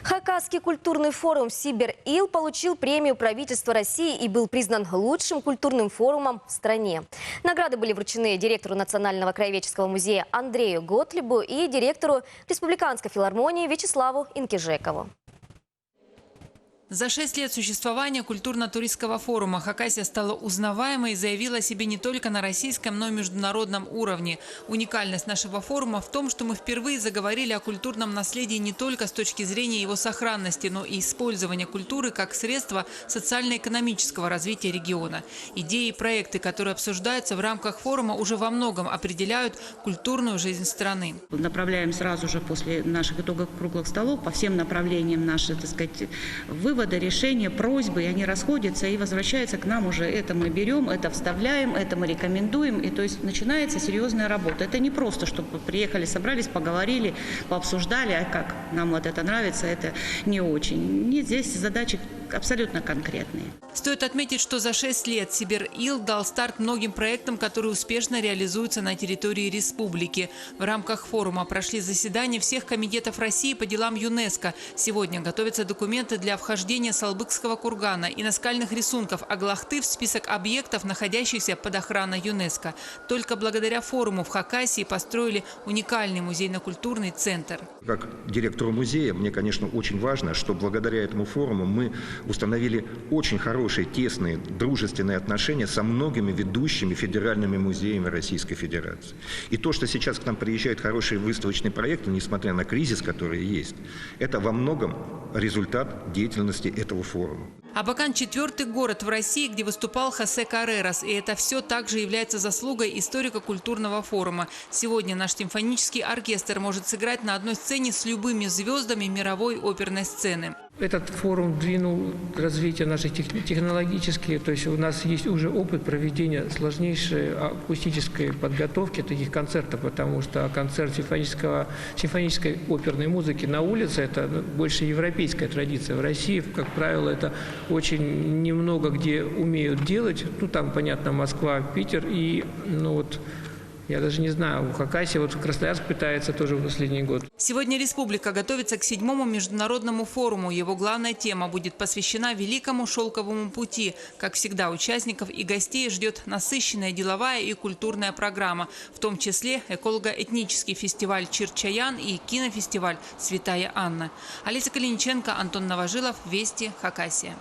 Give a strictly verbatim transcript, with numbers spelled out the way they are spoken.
Хакасский культурный форум «Сибирь Ил» получил премию правительства России и был признан лучшим культурным форумом в стране. Награды были вручены директору Национального краеведческого музея Андрею Готлибу и директору Республиканской филармонии Вячеславу Инкижекову. За шесть лет существования культурно-туристского форума Хакасия стала узнаваемой и заявила о себе не только на российском, но и международном уровне. Уникальность нашего форума в том, что мы впервые заговорили о культурном наследии не только с точки зрения его сохранности, но и использования культуры как средства социально-экономического развития региона. Идеи и проекты, которые обсуждаются в рамках форума, уже во многом определяют культурную жизнь страны. Направляем сразу же после наших итогов круглых столов по всем направлениям наши, так сказать, выводы, решения, просьбы, и они расходятся и возвращаются к нам уже. Это мы берём, это вставляем, это мы рекомендуем. И то есть начинается серьёзная работа. Это не просто, чтобы приехали, собрались, поговорили, пообсуждали, а как нам вот это нравится, это не очень. Нет, здесь задачи абсолютно конкретные. Стоит отметить, что за шесть лет «Сибирь Ил» дал старт многим проектам, которые успешно реализуются на территории республики. В рамках форума прошли заседания всех комитетов России по делам ЮНЕСКО. Сегодня готовятся документы для вхождения Салбыкского кургана и наскальных рисунков Аглахты в список объектов, находящихся под охраной ЮНЕСКО. Только благодаря форуму в Хакасии построили уникальный музейно-культурный центр. Как директору музея мне, конечно, очень важно, что благодаря этому форуму мы установили очень хорошие, тесные, дружественные отношения со многими ведущими федеральными музеями Российской Федерации. И то, что сейчас к нам приезжают хорошие выставочные проекты, несмотря на кризис, который есть, это во многом результат деятельности этого форума. Абакан — четвёртый город в России, где выступал Хосе Каррерас, и это всё также является заслугой историко-культурного форума. Сегодня наш симфонический оркестр может сыграть на одной сцене с любыми звёздами мировой оперной сцены. Этот форум двинул развитие наших тех-, технологические, то есть у нас есть уже опыт проведения сложнейшей акустической подготовки таких концертов, потому что концерт симфонического, симфонической оперной музыки на улице — это, ну, больше европейская традиция. В России, как правило, это очень немного где умеют делать. Ну, там, понятно, Москва, Питер и, ну, вот, я даже не знаю, в Хакасии, вот Красноярск пытается тоже в последний год. Сегодня республика готовится к седьмому международному форуму. Его главная тема будет посвящена Великому шёлковому пути. Как всегда, участников и гостей ждёт насыщенная деловая и культурная программа, в том числе эколого-этнический фестиваль «Чир-чаян» и кинофестиваль «Святая Анна». Олеся Калиниченко, Антон Новожилов, Вести, Хакасия.